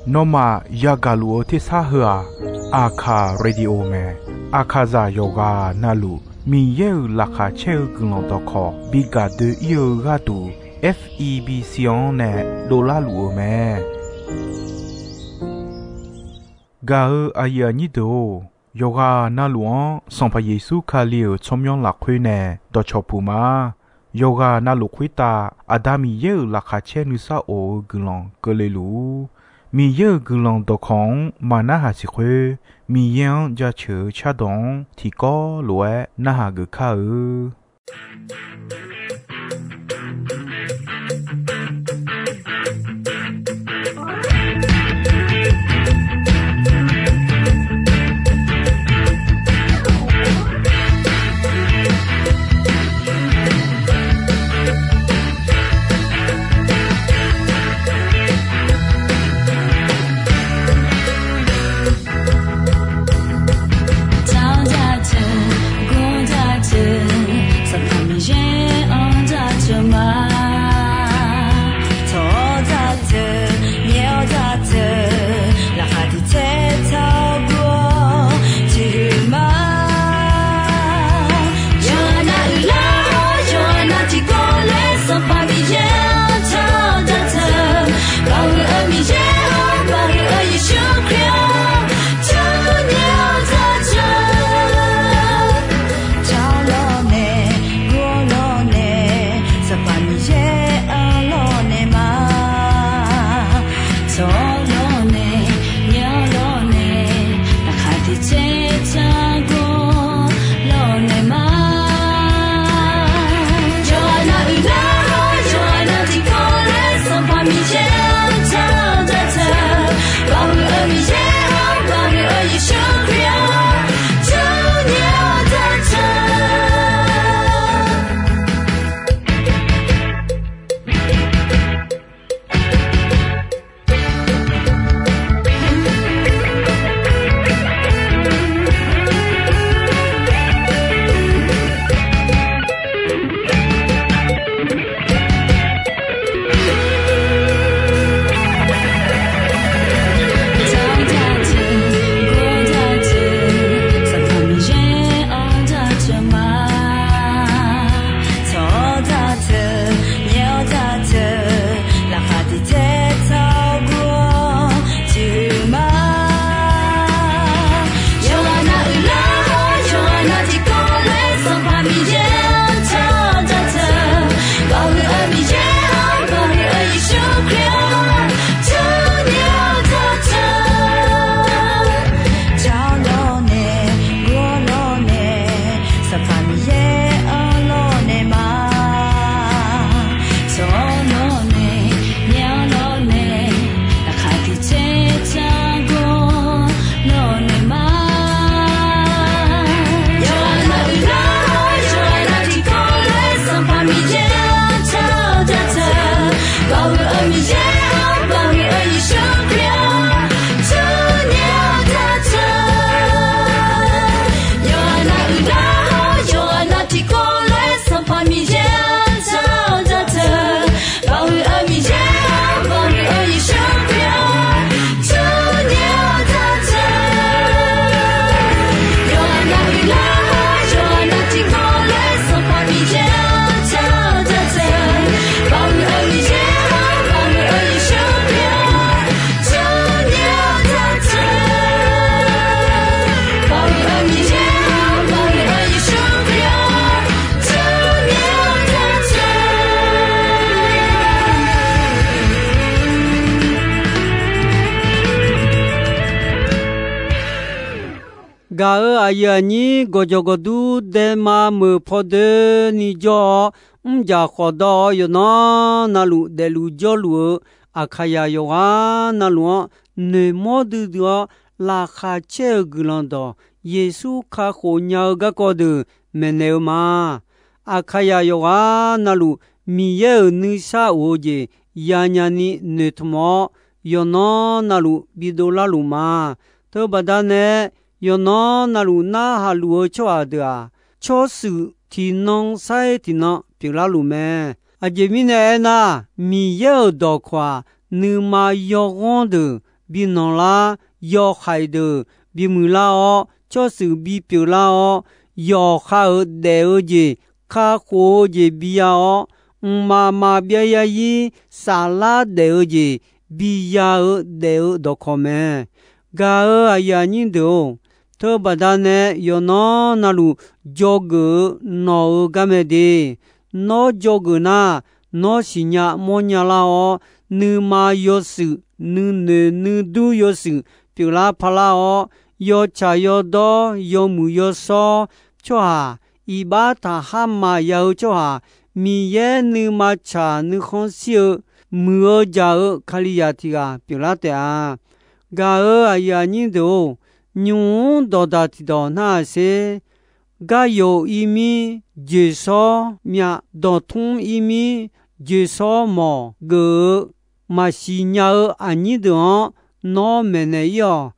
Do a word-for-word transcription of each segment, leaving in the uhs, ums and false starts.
Nawmaf yagaq luf-eu tersar heu-aq, Aqkaq Radio mae. Aqkaqzaq yawqghaq navluf Miqyaer-euq laqkhaq caer-eu guiqlanq dawqkawq bi gaq doe-ir-eu gharduq, F E B C-anr nae dovlar luf-eu mae. Gaq-eu aqyuif aqnyir deuq-or, yawqghaq navluf-anr Sanqpaq Yeqsur Kali-euq tsawrmyanr lafkhoer nae dawqcawq puq ma. Yawqghaq navluf khoertav Aqda Miqyaer-euq laqkhaq caer nuisar of-eu guiqlanq keuvle luf-ur. Miqyaer-euq guiqlanq dawqkawq-anr maqnarhaq siq khoer, Miqyaer-anr jaceuq-eu cardawq-anr tiqkawv lof-aer narhaq geuf kar-eu. Tawq-awr daqteuq, gor daqteuq, Sanqpaq Miqyaer-anr jaceuq ma. Tawq-awr daqteuq, nyae-awr daqteuq, laqkhaq tiq tsaer taq-awr gur-awr tiqhuiq ma. Yawqha nav uiqlar-awr, yawqha nav tiqkawv laer Sanqpaq Miqyaer-anr tawq-awr daqteuq, Baoq huiq-eu Miqyaer-anr, Baoq huiq-eu Yeqsur Kali-anr tawq-awr nyae-awr daqteuq. Tawq-awr lawrnae, gur-awr lawrnae, Sanqpaq Miqyaer-anr lawrnae ma. Tawq-awr lawrnae, nyae-awr lawrnae, laqkhaq tiq tsaer taq-awr gur-awr lawrnae ma. Yawqha nav uiqlar-awr, yawqha nav tiqkawv laer Sanqpaq Miqyaer-anr tawq-awr daqteuq, Baoq huiq-eu Miqyaer-anr, Baoq huiq-eu Yeqsur Kali-anr tawq-awr nyae-awr daqteuq. Tawq-awr daqteuq, gor daqteuq, Sanqpaq Miqyaer-anr jaceuq ma. Tawq-awr daqteuq, nyae-awr daqteuq, laqkhaq tiq tsaer taq-awr gur-awr tiqhuiq ma. Yawqha nav uiqlar-awr, yawqha nav tiqkawv laer Sanqpaq Miqyaer-anr tawq-awr daqteuq, Baoq huiq-eu Miqyaer-anr, Baoq huiq-eu Yeqsur Kali-anr tawq-awr nyae-awr daqteuq. Tawq-awr lawrnae, gur-awr lawrnae, Sanqpaq Miqyaer-anr lawrnae ma. Tawq-awr lawrnae, nyae-awr lawrnae, laqkhaq tiq tsaer taq-awr gur-awr lawrnae ma. Yawqha nav uiqlar-awr, yawqha nav tiqkawv laer Sanqpaq Miqyaer-anr tawq-awr daqteuq, Baoq huiq-eu Miqyaer-anr, Baoq huiq-eu Yeqsur Kali-anr tawq-awr nyae-awr daqteuq. Yawqha nav uiqlar-awr, yawqha nav tiqkawv laer Sanqpaq Miqyaer-anr tawq-awr daqteuq, Baoq huiq-eu Miqyaer-anr, Baoq huiq-eu Yeqsur Kali-anr tawq-awr nyae-awr daqteuq. Yawqha nav uiqlar-awr, yawqha nav tiqkawv laer Sanqpaq Miqyaer-anr tawq-awr daqteuq, Baoq huiq-eu Miqyaer-anr, Baoq huiq-eu Yeqsur Kali-anr tawq-awr nyae-awr daqteuq. Baoq huiq-eu Miqyaer-anr, Baoq huiq-eu Yeqsur Kali-anr tawq-awr nyae-awr daqteuq. Gaq-euq aqyuif aqnyir gawqjawq gawqdur daema meuq paw doeni jawr-awr, mrjaq khawf dawr-awr yawqnan navluf daefluf jawrluf-eu Aqkaqyaq yawqghaq navluf-anr noeqmawr duidui-awr, laqkhaq caer-eu guiqlanq dawq Yeqsur kakhof nya-eu garkawv deuq maeqnaeq-eu ma. Aqkaqyaq yawqghaq navluf Miqyaer-euq nuisar of-eu jeq yanyani noeqtmq-awr, yawqnan navluf bidov larluf ma. Teubaqda nae, yawqnan navluf narhaq luf-eu tsawrhaq deuq-aq, tsawrshuif tiqnan sair tiqnan pyeuflar luf mae. Aqjeq mirnae aernar, Miqyaer-euq dawqkawq-aq, nuima yawghanr deuq bi nanqlar, yawhaiq deuq bimuiq lar-awr, tsawrshuif bipyeuf lar-awr, yawqha-euq daef-eu jeq, kakhof-eu jeq biya-awr, mqmaq maqbyav zarzir saflar daef-eu jeq biya-eu daef-eu dawqkawq mae. Gaq-euq aqyuif aqnyir deuq-or, teubaqda nae yawqnan navluf dzawgeuf-eu nawq-euq garmae de. Nawr dzawgeuf nar, nawr siqnya mawrnya lar-awr, nuima yawshuif, nuinoeq nuidur yawshuif pyeuflar parlar-awr, yawtsaq yawdawr, yawmuiq yawshawr, tsawrhaq iqbax taqhar maqya-eu tsawrhaq, Miqyaer nuima tsaq nuikhanr shir-eu, muiq-eu jaq-eu Kalizaq tiq ghaq pyeuflar taef-a. Gaq-euq aqyuif aqnyir deuq-or, nymq-mr dawqdaq tiqdawq narhaq sher. Gar yoq ir mir, joeqshawr myav, dawqtmr ir mir, joeqshawr mawq geuf-eu, maqsiq nya-eu aqnyir deuq-anr nawr maeqnaeq ir-awq.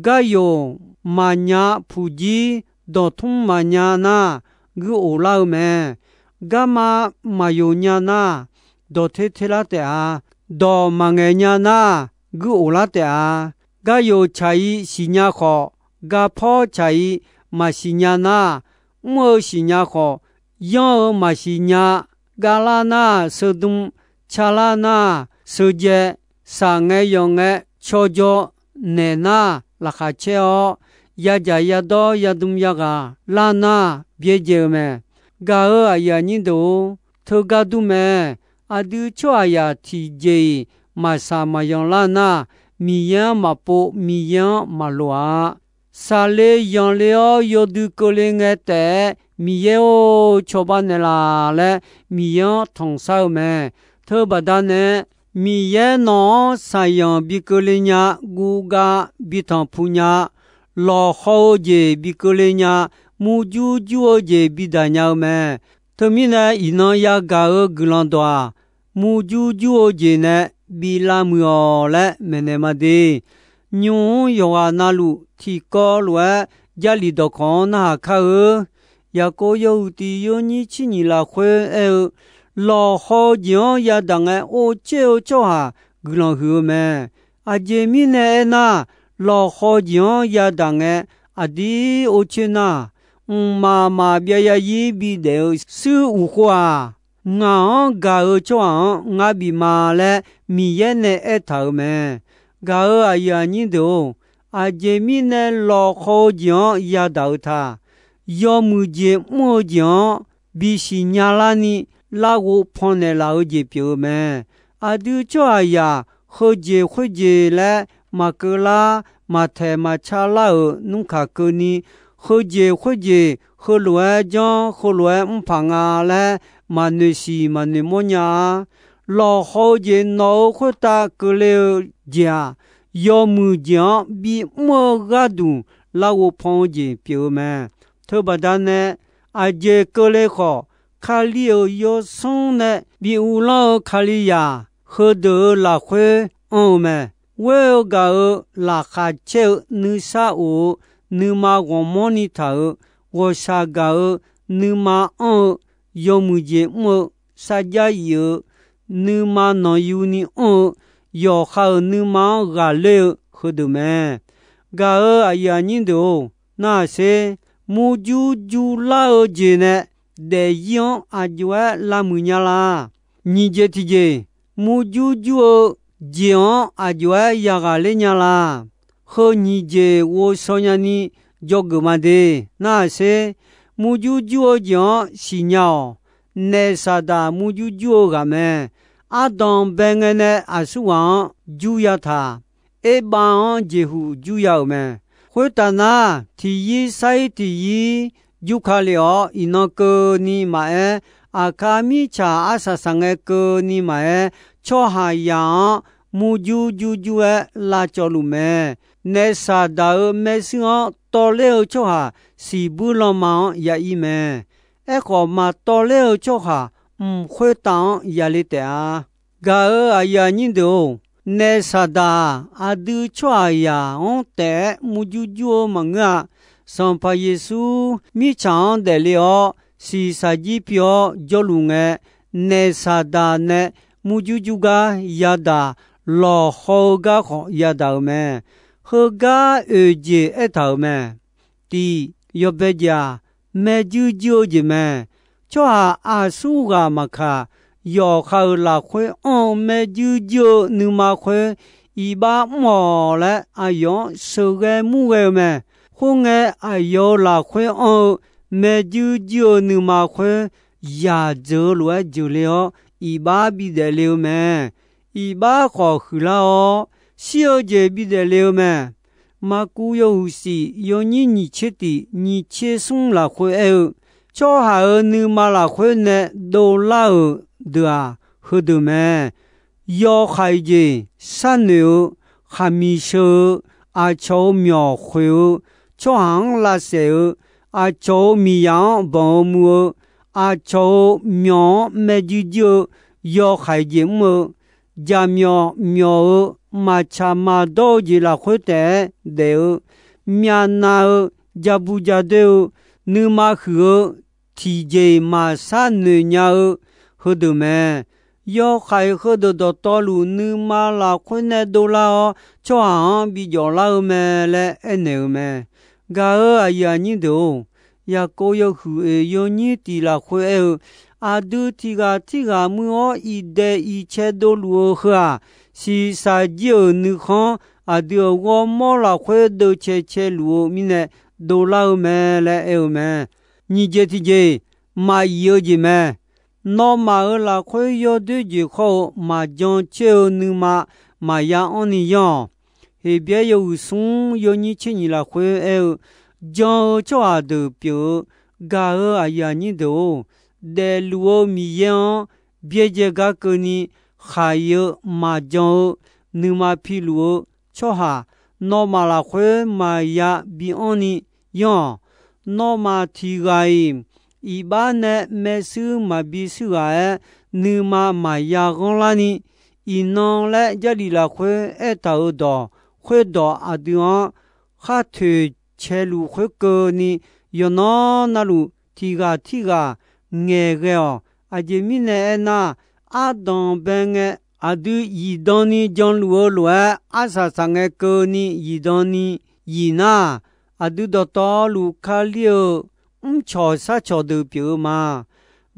Gar yoq maqnya puq jir, dawqtmr maqnya nar, guir of lar-eu mae. Garma maqyoq nya nar, dawq ter ter lar taef-a. Dawq maqngaeq nya nar, guir of lar taef-a. Gar yoq tsaq-ir siqnya khawf, garpawr tsaq-ir maqsiq nya nar, mr-eu siqnya khawf, yanr-eu maqsiq nya, gavlar nar seudm, calar nar seudzae, shaq ngae yawq ngae cawjaw naeq nar laqkhaq caer-awr, yadzaq yadawr yadm yaghaq lar nar byaerdzae-eu mae. Gaq-euq aqyuif aqnyir deuq-or, teugar dur mae. Aqdui tsawrhaqzaq tiqjeq-iq maqsaq maqyanq lar nar, Miqyaer-anr maqpov, Miqyaer-anr maqloq-a. Saqle yanqle-awr yawdui keuvle ngae taef-aer, Miqyaer-or, cawba naeqlaf laer Miqyaer-anr tanqshar-eu mae. Teubaqda nae, Miqyaer nawq-anr saqyanq bi keuvle nya, guvgav bi tanqpuq nya, lawqhaw-eu jeq bi keuvle nya, murjur jur-eu jeq bi daq nya-eu mae. Teumirnae iqnan yagaq-eu guiqlanq dawq-aq, murjur jur-eu jeq nae bi lavmuiq-awq laer maeqnaeq ma de. Nymq-mr yawqghaq navluf tiqkawv lof-aer Jarlif dawqkawq-anr narhaq kar-eu. Yaqkov yawhuiq tiq yawnyir tser nyiq lafkhoer aer-eu, lawqhaw-eu jeq-anr yadaq ngae or caer-eu tsawrhaq guiqlanq huiq-eu mae. Aqjeq mirnae aernar, lawqhaw jeq-anr yadaq ngae aqdir or caer nar, mqmaq maqbyav zarzir bidaef-eu shuir uq khov-aq, ngaq-anr gaq-eu tsawrhaq-anr ngar bif ma laer Miqyaer nae aertaq-euq mae. Gaq-euq aqyuif aqnyir deuq-or, aqjeq mirnae lawqhaw-eu jeq-anr yadaq-eu ta, yawmuiq jeq mr-eu jeq-anr bisiq nya larni larghov pannaeq laf-eu jeq pyeuf-eu mae. Aqdui tsawrhaqzaq heujeq khoerjeq laer maqkeuv lar, maqtaeq maqca lar-euq nmr kaq keuvni, heujeq khoerjeq heulof-aer janr, heulof-aer mr paq nga laer maqnoeq siq maqnoeq mawrnya-a. Lawqhaw-eu jeq nawq-euq khoertav keuvle-eu jeq-aq, yawmuiq jeq-anr bimr-eu gharduq larghov pan-eu jeq pyeuf-eu mae. Teubaqda nae, aqjeq keuvle khawf, Kali-euq yawsanr nae bi uvlanr-eu Kalizaq heudeuq-euq lafkhoer anr-eu mae. Ghoer-eu gaq-euq laqkhaq caer-eu nuisar of-eu nuima ghawqmanrni taq-euq, ghawqshaq gaq-eu nuima anr-eu, yawmuiq jeq mr-eu, sarjax if-eu, nuima nanqyuni anr-eu, yawqha-euq nuima-anr ghaqler-eu heudeuq mae. Gaq-euq aqyuif aqnyir deuq-or, narhaq sher. Murjur jurlar-eu jeq nae daefzir-anr aqjox-aer lavmuiq nya la? Nyiq jeq tiqjeq, murjur jur-eu jeq-anr aqjox-aer yaghaq ler nya la? Heu nyiq jeq ghovshaw nyani dzawgeuf ma de. Narhaq sher. Murjur jur-eu jeq-anr siqnya-awq. Naef Saqdaq murjur jur-eu ghaq mae. Ardanq bae ngae nae aqsurghaq-anr jur ya taq. Erbav-anr jeqhuq jur ya-euq mae. Khoertaf nar, tiqyir sar-ir tiqyir jur ka lef-awr, iqnan keuvni maqaer, aqkar mirtsaq arsaq saqngae keuvni maqaer, tsawrhaqzaq-anr murjur jur jur-aer lavcawv luf mae. Naef Saqdaq-euq maershuir-anr tawvler-eu tsawrhaq siqbuir lanma-anr ya ir mae. Aerkhawf, maqtawvler-eu tsawrhaq mq khoertav-anr yale taef-a. Gaq-euq aqyuif aqnyir deuq-or, Naef Saqdaq-aq, aqdui tsawrhaqzaq-anr taef-aer murjur jur-eu maqngeur-a. Sanqpaq Yeqsur mirtsaq-anr daefle-awr, shiqshaq jir pi-awr jawrluf ngae, Naef Saqdaq nae murjur jur gar yadaq lawqhaw-eu gar khawf yadaq-euq mae. Heugar oeq jeq aertaq-euq mae. Tiq, yawbae jeq-aq, maerjuir juir-eu jeq mae. Tsawrhaq aqsur ghaq maqkaq, yawqha-euq lafkhoer anr-eu maerjuir juir-eu nuima khoer, iqbax mr-awq laer aqyawf-anr sheuqghae murghae-eu mae. Khoerngae, aqyawf-euq lafkhoer anr-eu maerjuir juir-eu nuima khoer, yaq dzeuq-eu lof-aer jeuqle-awr, iqbax bidaef le-eu mae. Iqbax khawf huiqlar-awr, shir-eu jeq bidaef le-eu mae. Maqkuv yawhuiq shif yawnyir nyiq tser tiq nyiq tser smr lafkhoer aer-eu, tsawrhaq-euq nuima lafkhoer nae dovlar-euq deuq-aq, heudeuq mae. Yawhaiq jeq sharnoeq-eu, khaqmiq sheu-eu, aqcawq-euq myawq khoeq-eu, tsawrhaq-anr lavsaef-eu, aqcawq-euq miqyaq-anr banq-eu mu-eu, aqcawq-euq myawq-anr maerjuir juir-eu, yawhaiq jeq mr-eu, jaqmyawf myawq-eu, maqtsaq maqdawr-eu jeq lafkhoer taef-aer daef-eu, myavnav-eu, jabu jadoer-eu, nuima huiq-eu, tiqjeq-iq maqshar noeq nya-eu, heudeuq mae. Yawhaiq heudeuq dawqtawvluf nuima lafkhoer nae dovlar-awr, tsawrhaq-anr bijawf lar-eu mae laer aernaeq-euq mae. Gaq-euq aqyuif aqnyir deuq-or, Yaqkov yawhuiq oeq yawnyir tiq lafkhoer aer-eu, aqdui tiq ghaq tirghaq muir-awr iqdaeq iqcae dovluf-eu heu-aq, shiqshaq jir-euq nuikhanr aqdui-euq ghawrmawr lafkhoer deuvcae caeluf-eu mirnae dovlar-eu mae laer aer-eu mae. Nyiq jeq tiqjeq, maqyif-eu jeq mae. Nawmaf-euq lafkhoer yawdoer jeq khawr-eu maqjan coer-eu nuima maqya anrni yanr-awq. Heqbyaer yawhuiq smr yawnyir tser nyiq lafkhoer aer-eu, jan-eu tsawrhaq deuq pyeuf-eu, gaq-euq aqyuif aqnyir deuq-or, daefluf-eu Miqyaer-anr byaerdzae gar keuvni, khaq-iq-eu maqjan-eu nuima piluf-eu tsawrhaq, nawmaf lafkhoer maqya bianrni yanr-awq. Nawmaf tiq ghaq-iq iqbax nae maershuir maqbi shuir ghaq-aer, nuima maqya ghanr larni, iqnan laer Jarlif lafkhoer aertaq-euq dawq khoerdawq aqdui-anr khar toeq caeluf khoerkeuvni, yawqnan navluf tiq ghaq tirghaq ngaeqghae-awq. Aqjeq mirnae aernar, ardanqbae ngae aqdui zifdan ni janluf-eu lof-aer, arsaq saqngae keuvni zifdan ni zif nar, aqdui dawqtawvluf Kali-euq mrcawq sharcawq deuq pyeuf-eu ma.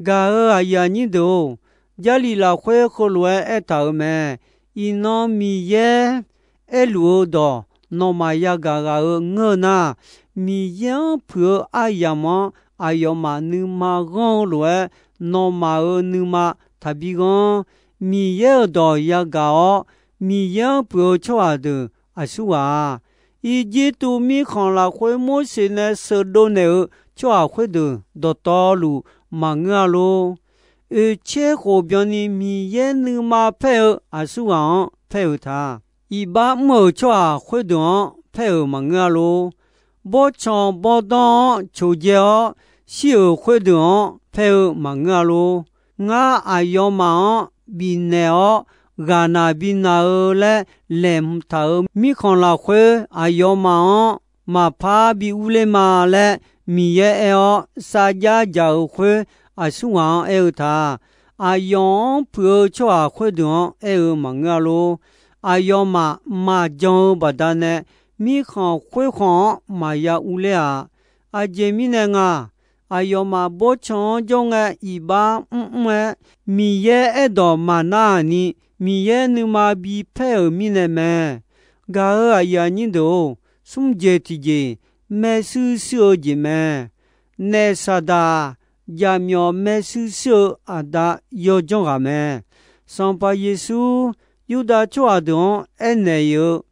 Gaq-euq aqyuif aqnyir deuq-or, Jarlif lafkhoer heulof-aer aertaq-euq mae. Iqnan Miqyaer aerluf-eu dawq nawmaf yagaq ghaq-eu ngeur-eu nar, Miqyaer-anr puiq-eu aryamq-anr aqyawfmaf nuima ghanr-eu lof-aer, nawmaf-euq nuima taqbi ghanr. Miqyaer-euq dawq yagaq-awr, Miqyaer-anr puiq-eu tsawrhaq deuq aqsurghaq-a. Irjirtuv mirkhanq lafkhoer Morseq nae sheuqdov naeq-eu tsawrhaq khoerdeuq dawqtawvluf maqngeur-a lor. Oeqtser khof byanni Miqyaer nuima paer-eu aqsurghaq-anr paer-euq ta. Iqbax mr-euq tsawrhaq khoerdeuq-anr paer-euq maqngeur-a lor. Bawrtsanq bawrdanr-anr coqdzae-awr shir-euq khoerdeuq-anr paer-eu maqngeur-a lor. Ngar aqyawfmaf-anr bifnaeq-awr ghaqnaq binav-eu laer laeqhmq taq-euq mirkhanq lafkhoer aqyawfmaf-anr maqpar bi urler ma laer Miqyaer aer-awr sarjax dzaq-euq khoer, aqsurghaq-anr aer-eu ta. Aqyawf-anr puiq-eu tsawrhaq khoerdeuq-anr aer-eu maqngeur-a lor. Aqyawfmaf maqjan-eu baqdanae, mirkhanq khoerkhanq-anr maqya urler-a. Aqjeq mirnae nga, aqyawfmaf bawrtsanq-anr jawr ngae iqbax mrmr-aer, Miqyaer aerdawq maqnar-aq ni, Miqyaer nuima bipaer-euq mirnae mae. Gaq-euq aqyuif aqnyir deuq-or, smr jeq tiqjeq maershuir shuir-eu jeq mae. Naef Saqdaq jaqmyawf maershuir shuir-eu aqda yawdzanr ghaq mae. Sanqpaq Yeqsur Yurdav tsawrhaq deuq-anr aernaeq-eu,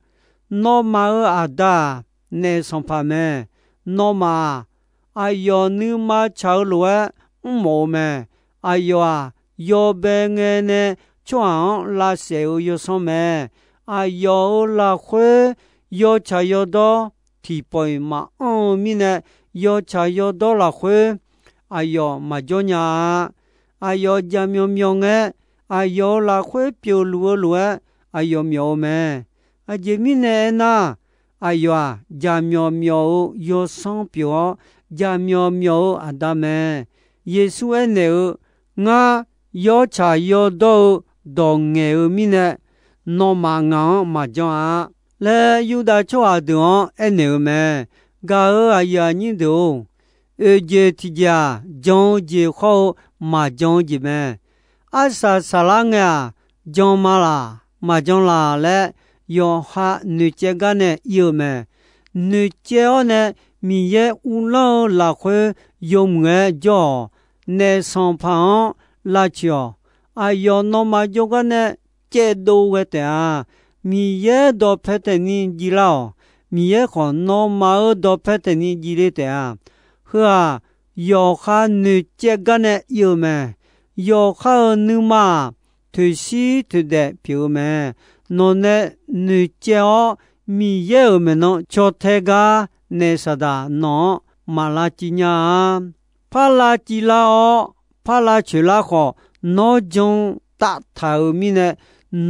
Nawmaf-euq aqda-aq, naef sanqpaq mae. Nawmaf-aq, aqyawf nuima tsaq-eu lof-aer mrmawf-eu mae. Aqyawf-aq, yawbae ngae nae tsawrhaq-anr lavsaef-eu yawsanr mae. Aqyawf-euq lafkhoer yawtsaq yawdawr tiqpawf-iq maqanr-eu mirnae, yawtsaq yawdawr lafkhoer aqyawf maqjawr nya-a. Aqyawf jaqmyawf myawf ngae, aqyawf-euq lafkhoer pyeufluf-eu lof-aer aqyawf myawf-eu mae. Aqjeq mirnae aernar, aqyawf-aq, jaqmyawf myawf-eu yawsanr pyeuf-awr, jaqmyawf myawf-eu aqda mae. Yeqsur aernaeq-eu, Ngar yawtsaq yawdawr-eu dawq ngaeq-eu mirnae, nawmaf ngaq-anr maqjan-a laer, Yurdav tsawrhaq deuq-anr aernaeq-eu mae. Gaq-euq aqyuif aqnyir deuq-or, oeq jeq tiq jeq-aq, jan-eu jeq khawr-eu maqjan-eu jeq mae. Arsaq saqlar ngae-aq, jan ma laq, maqjan laq laer, yawqha noeqcaev gar nae ir-eu mae. Noeqcaev-awr nae Miqyaer uvlanr-eu lafkhoer yawmuiq-aer jawr-awq. Naef sanqpaq-anr lavtsoeq-awq. Aqyawf nawmaf jawrgar nae caevdov ghae taef-a. Miqyaer dawqpae taef ni jir lar-awq. Miqyaer khawf nawmaf-euq dawqpae taef ni jir le taef-a. Heu-aq, yawqha noeqcaev gar nae ir-eu mae. Yawqha-euq nuima-aq, toeqshir toeqdaef pyeuf-eu mae. Nawq nae noeqcaev-awr, Miqyaer-euq maeqnan caw tae gar naef Saqdaq nawq-anr maq lavciv nya-a. Par lavciv lar-awr, par lavcoeq lar khawf, nawr jan taf taq-euq mirnae,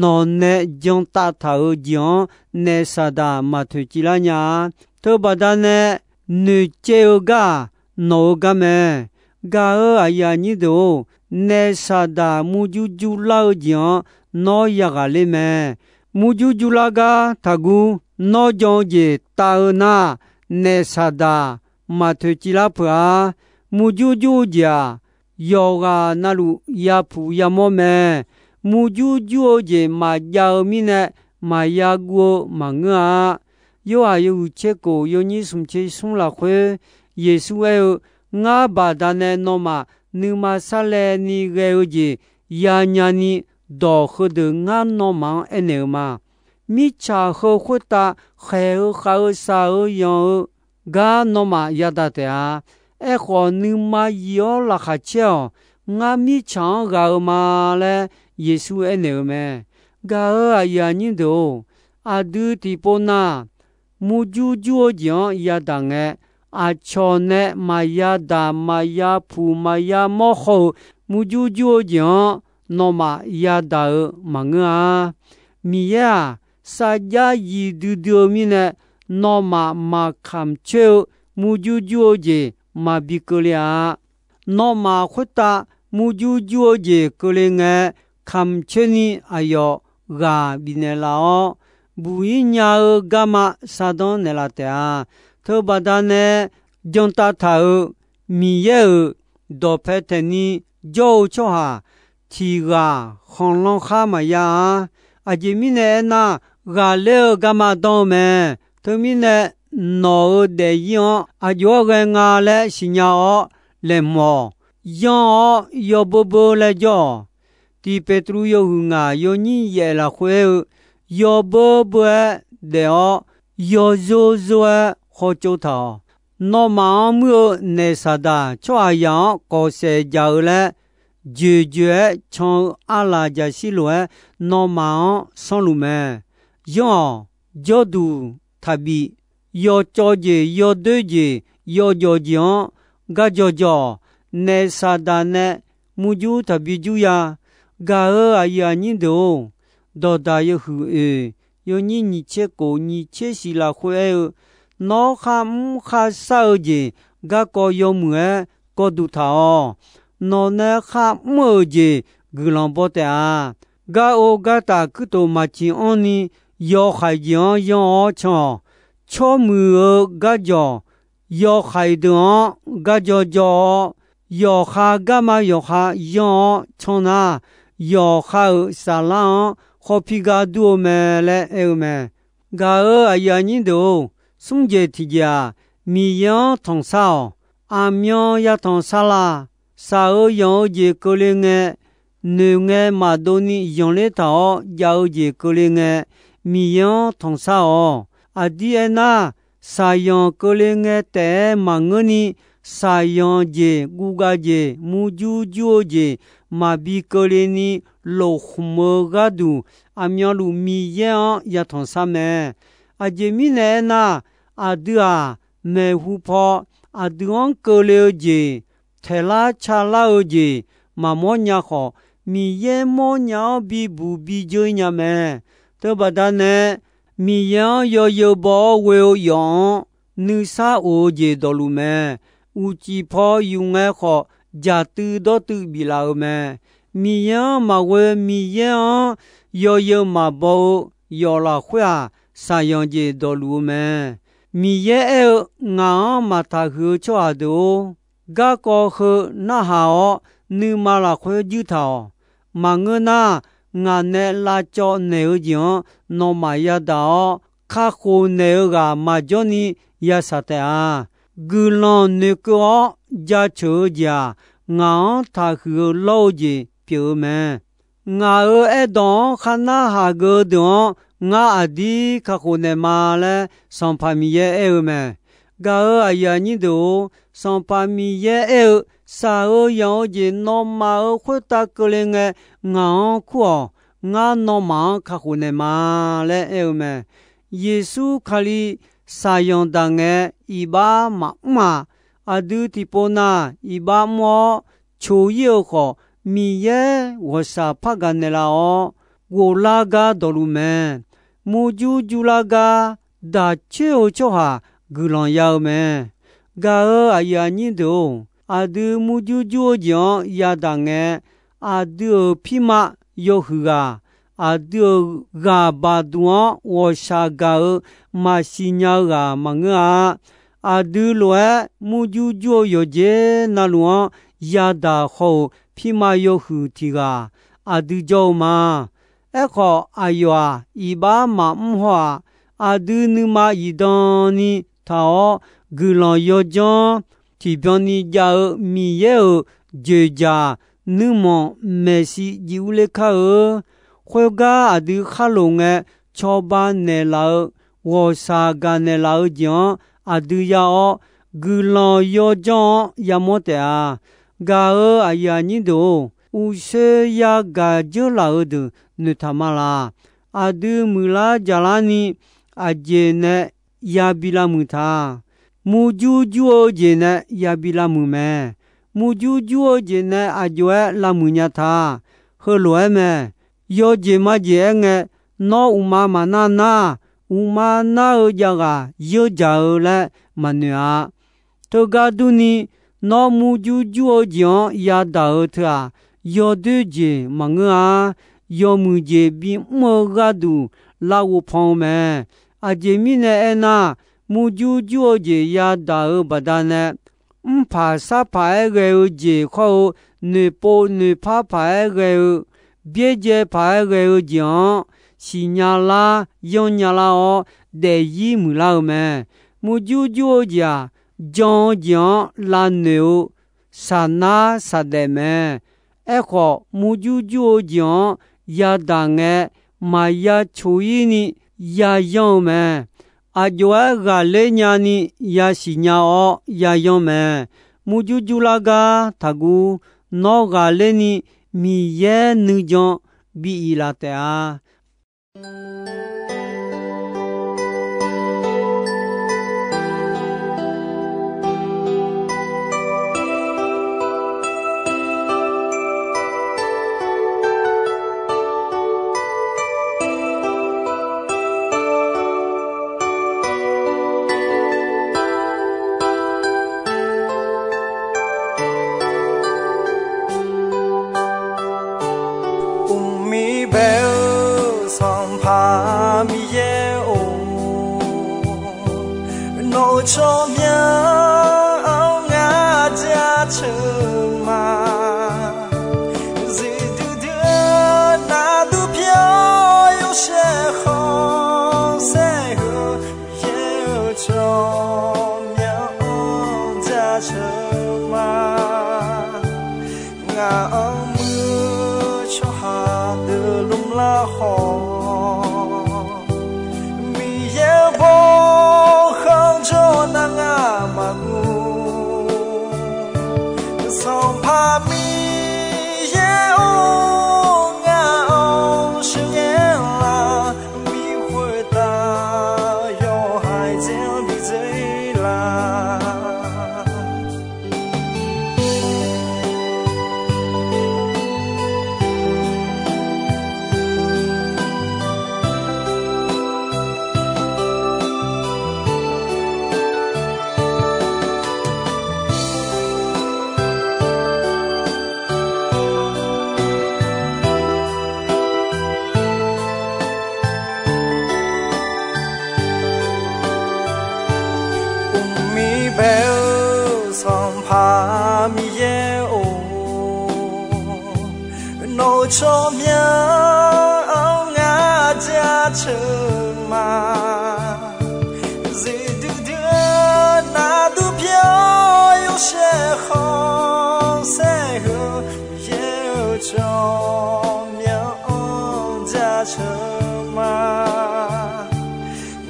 nawq nae jan taf taq-euq jeq-anr naef Saqdaq maq toeqciv lar nya-a. Teubaqda nae noeqcaev-eu gar-aq, nawq-eu gar mae. Gaq-euq aqyuif aqnyir deuq-or, naef Saqdaq murjur jur lar-eu jeq-anr nawr yaghaq ler mae. Murjur jur lar gar taqguv. Nawr jan-eu jeq tav-eu nar, naef Saqdaq maq toeqciv lar peuq-a. Murjur jur-eu jeq-aq, yawqghaq navluf yapuq yamawr mae. Murjur jur-eu jeq maqjav-eu mirnae, maqya guv-eu maqngeur-a. Yorhaq yawhuiq tser kof yawnyir smq tser smr lafkhoer, Yeqsur aer-eu, Ngar baqdanae nawmaf nuima sarlaevni ghae-eu jeq yanya ni, dawq heudeuq ngar nawmaf-anr aernaeq-eu ma. Mirtsaq heu khoertav khaeq-eu khav-eu shaq-eu yanq-eu gar nawmaf yadaq taef-a. Aerkhawf, nuima yif-awr laqkhaq caer-awq. Ngar mirtsaq-anr ghaq-eu ma laer Yeqsur aernaeq-eu mae. Gaq-euq aqyuif aqnyir deuq-or, aqdui tiqpov na murjur jur-eu jeq-anr yadaq ngae, aqcawq nae maqya daq, maqya puq, maqya mawr haw-eu murjur jur-eu jeq-anr nawmaf yadaq-eu maqngeur-a. Miqyaer-aq, sarjax yif duidui-eu mirnae, nawmaf maqkamq coer-eu murjur jur-eu jeq maqbi keuvle-a. Nawmaf khoertav murjur jur-eu jeq keuvle ngae, kamq coer ni aqyawf ghaq bifnaeq laf-awr, buq-ir nya-eu garma shardanr naeqlaf taef-a. Teubaqda nae jantav taq-euq Miqyaer-euq dawqpae taeq ni jawr-eu tsawrhaq tiq ghaq khanqlan khar maqya-a. Aqjeq mirnae aernar, ghaqler-eu garma danr-eu mae. Teumirnae, nawq-euq daefzir-anr aqjox-aer ghae nga laer siqnya-awr laeqhmq-awq. Yanr-awr yawbeu beu laer jawr-awq. Tiq Peqtruv yawhuiq ngaq yawnyir yaef lafkhoer aer-eu, yawbeu beu-aer daef-awr, yawzor zor-aer khawtsov taq-awq. Nawmaf-anr muir-eu naeq Saqdaq tsawrhaqzaq-anr kawq saef jaq-eu laer, joeqjoeq-aer can-eu arlaq jaqshir lof-aer nawmaf-anr sanrluf mae. Yanr-awq. Jawrduq taqbif. Yawcawv jeq, yawdoer jeq, yawjawf jeq-anr gar jawqjawq. Naeq Saqdaq nae murjur taqbi jur ya. Gaq-euq aqyuif aqnyir deuq-or, dawqdaq yawhuiq oeq yawnyir nyiq tser kof nyiq tser shiq lafkhoer aer-eu, nawr kharmr kharshar-eu jeq garkawv yawmuiq-aer kawv duq taq-awq. Nawq nae kharmr-euq jeq guiqlanq baw taef-a. Gar ov gar taf kuirtof maqciq anr ni, yawhaiq jeq-anr yanr-awr can-awq. Tsawrmuiq-eu garjawq, yawhaiq deuq-anr gar jawqjawq-awr, yawqha garma yawqha yanr-awr can nar, yawqha-euq saflar-anr khawpi gar dur-eu mae laer aer-eu mae. Gaq-euq aqyuif aqnyir deuq-or, smr jeq tiqjeq-aq, Miqyaer-anr tanqsar-awq. Aqmyan yatanq sar la. Shaq-eu yanq-eu jeq keuvle ngae, noeq ngae maqdov ni zanqler taq-awr jav-eu jeq keuvle ngae, Miqyaer-anr tanqsar-awq. Aqdir aernar, shaqyanq keuvle ngae taef-aer maqngeur ni, shaqyanq jeq, guvgav jeq, murjur jur-eu jeq maqbi keuvle ni, lofkhmq-eu gharduq aqmyanluf Miqyaer-anr yatanq sar mae. Aqjeq mirnae aernar, aqdui-aq, maeqhu paw aqdui-anr keuvle-eu jeq, taeqlar calar-eu jeq maqmawr nya khawf, Miqyaer mawrnya-awr bibuq bijeur-ir nya mae. Teubaqda nae, Miqyaer-anr yawzeu baw-awr ghoe-eu yawf-anr nuisar of-eu jeq dawqluf mae. Uqcif paw yuf ngae khawf, jaqtuiv dawrtuiv biflaf-euq mae. Miqyaer-anr maqghoe, Miqyaer-anr yawzeu maqbaw-eu yawf lafkhoer-aq, shaqyanq jeq dawqluf-eu mae. Miqyaer aer-eu, Ngaq-anr maqtaq huiq-eu tsawrhaq deuq-or, garkawv heu narhaq-awr, nuima lafkhoer juir taq-awq. Maqngeur nar, ngaq nae lavcawv naeq-eu jeq-anr nawmaf yadaq-awr, kakhof naeq-eu ghaq maqjawr ni ya shaq taef-a. Guiqlanq noeqkeuv-awr jaceuq-eu jeq-aq, ngaq-anr taqhuiq-eu lawr-eu jeq pyeuf-eu mae. Ngaq-euq aerdawq-anr khar narhaq geuf-eu deuq-anr, ngar aqdir kakhof naeqma laer Sanqpaq Miqyaer aer-eu mae. Gaq-euq aqyuif aqnyir deuq-or, Sanqpaq Miqyaer aer-eu, shaq-eu yanq-eu jeq nawmaf-euq khoertav keuvle ngae, ngaq-anr kur-awq. Ngar nawmaf-anr kakhof naeqma laer aer-eu mae. Yeqsur Kali shaqyanq daq ngae, iqbax maqmr-aq, aqdui tiqpov na iqbax mr-awr coq-ir-eu khawf, Miqyaer ghawqshaq par gaq naeqlaf-awr, ghoflar gar dawqluf mae. Murjur jurlar gar daq coer-eu tsawrhaq guiqlanq ya-eu mae. Gaq-euq aqyuif aqnyir deuq-or, aqdui murjur jur-eu jeq-anr yadaq ngae, aqdui-euq pirma yawhuiq ghaq, aqdui-euq ghaq baqduq-anr ghawqshaq gaq-eu maqsiq nya-eu ghaq maqngeur-a. Aqdui lof-aer murjur jur-eu yawqjeq navluf-anr yadaq haw-euq pirma yawhuiq tiq ghaq aqdui jawr-eu ma. Aerkhawf, aqyawf-aq, iqbax maqmr haw-aq, aqdui nuima zifdan ni taq-awr, guiqlanq yawdzanr tiqbyan ni jav-eu Miqyaer-euq dzoeqdzaq nuirmanq maeqshi jif urler kar-eu. Khoergar aqdui khar loq ngae, cawba naeqlaf-eu, ghawqshaq gaq naeqlaf-eu jeq-anr aqdui ya-awr, guiqlanq yawdzanr-anr yamawr taef-a. Gaq-euq aqyuif aqnyir deuq-or, uqshoe yagaq dzeurlaf-eu deuq noeqtaq ma laq. Aqdui muiqlar jaqlar ni aqjeq nae yabi lavmuiq ta. Murjur jur-eu jeq nae yabi lavmuiq mae. Murjur jur-eu jeq nae aqjox-aer lavmuiq nya ta. Heulof-aer mae. Yawjeq majeq aerngae, nawr uqma maqnar nar, uqma nar-eu javghaq yeur dzaq-eu laer maqnoeq-a. Teugar durni, nawr murjur jur-eu jeq-anr yadaq-eu teu-aq, yawdoer jeq maqngeur-a. Yawmuiq jeq bimr-eu gharduq lavghof pan-eu mae. Aqjeq mirnae aernar, murjur jur-eu jeq yadaq-euq baqdanae, mrpaq sarpaq-aer ghae-eu jeq khawr-eu, noeqpov noeqpar paq-aer ghae-eu, byaerdzae paq-aer ghae-eu jeq-anr siqnya lar yanrnya lar-awr, daefzir muiqlar-eu mae. Murjur jur-eu jeq-aq, jan-eu jeq-anr lavnoeq-eu saqnar saqdaef mae. Aerkhawf, murjur jur-eu jeq-anr yadaq ngae, maqya coq-ir ni yayanr-eu mae. Aqjox-aer ghaqler nyani yasiq nya-awr yayanr mae. Murjur jurlar gar taqguv. Nawr ghaqler ni Miqyaer nuijan bi iflaf taef-a. Uqmir bae-eu Sanqpaq Miqyaer-or, nawq-euq tsawrmyanr-anr ngar jaceuq ma. Zuiqdui dui-eu nardur pyeuf-awr yawshaef khanqsaer heu, Miqyaer-euq tsawrmyanr-anr jaceuq ma. Ngaq-anr muiq-eu tsawrhaq deuq lmlar khawf, Miqyaer-euq bawkhanr jawr nar ngar maqguv. Sanqpaq Miqyaer-or, ngaq-anr sheuqghae lar, bi khoertav yawhaiq dzer-anr bi dzer lar. Tsawrmyanr-anr ngar jaceuq ma. Zifdui dui-eu nardur pyeuf-awr yawshaef khanqsaer heu, Miqyaer-euq tsawrmyanr-anr jaceuq ma.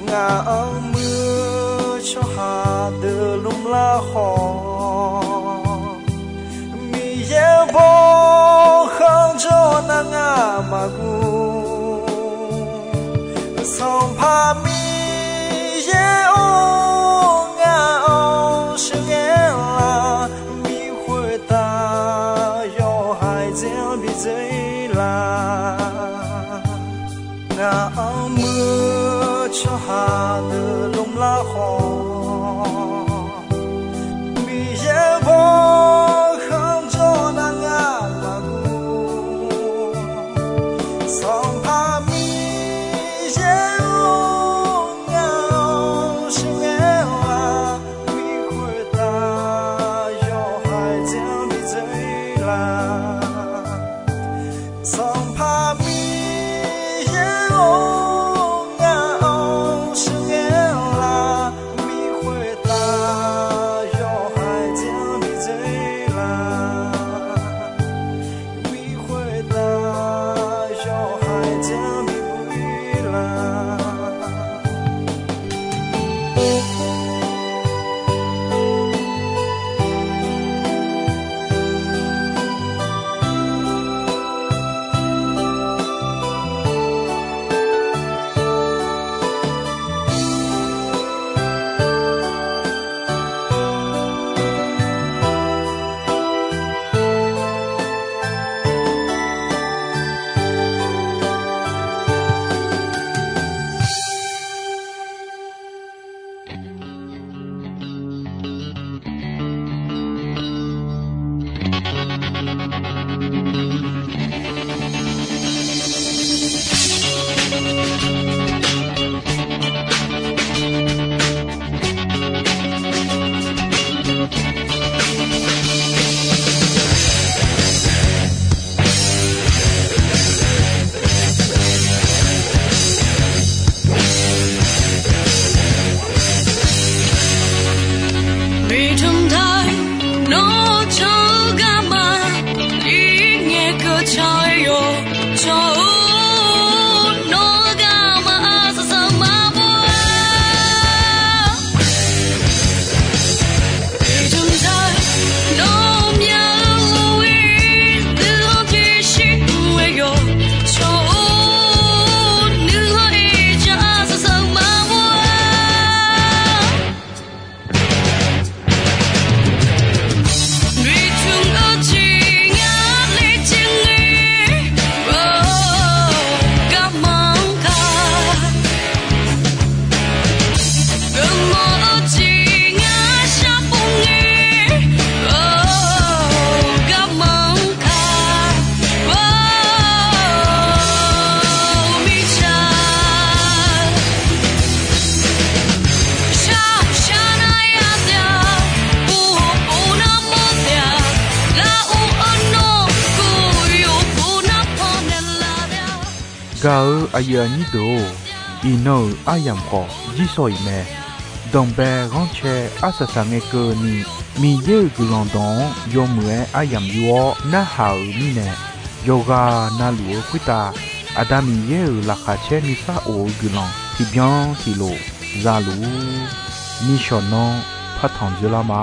Ngaq-anr muir-eu tsawrhaq deuq lmrlar khawf, Miqyaer-euq bawkhanr jawr nar ngar maqguv. Sanqpaq Miqyaer-or, ngaq-anr sheuqghae la, mi khoertav yawhaiq dzer-anr bi dzoer la. Ngaq-anr muir-eu tsawrhaq deuq lmrlar khawf, Miqyaer-euq bawkhanr jawr nar ngar maqguv. Sanqpaq Miqyaer-or, ngaq-anr sheuqghae la, mi khoertav yawhaiq dzer-anr bi dzoer la. Sanqpaq Miqyaer-or, ngaq-anr sheuqghae la, mi khoertav yawhaiq dzer-anr bi dzoer la. Mi khoertav yawhaiq dzer-anr bi dzoer la. Gaq-eu aqyuif aqnyir deuq-or, iqnan-euq aryamq khawf jirshaw-iq mae. Danqbae ghanrcae arsaq saq ngae keuvni, Miqyaer-euq guiqlanq dawq-anr yawmuiq-aer aryamq yur-awr narhaq-euq mirnae, yawqghaq navluf-eu khoertav Aqda Miqyaer-euq laqkhaq caer nuisar of-eu guiqlanq tiqbyan tiqlof za luf-ur. Nishawq nanr partanq dzeurlar ma.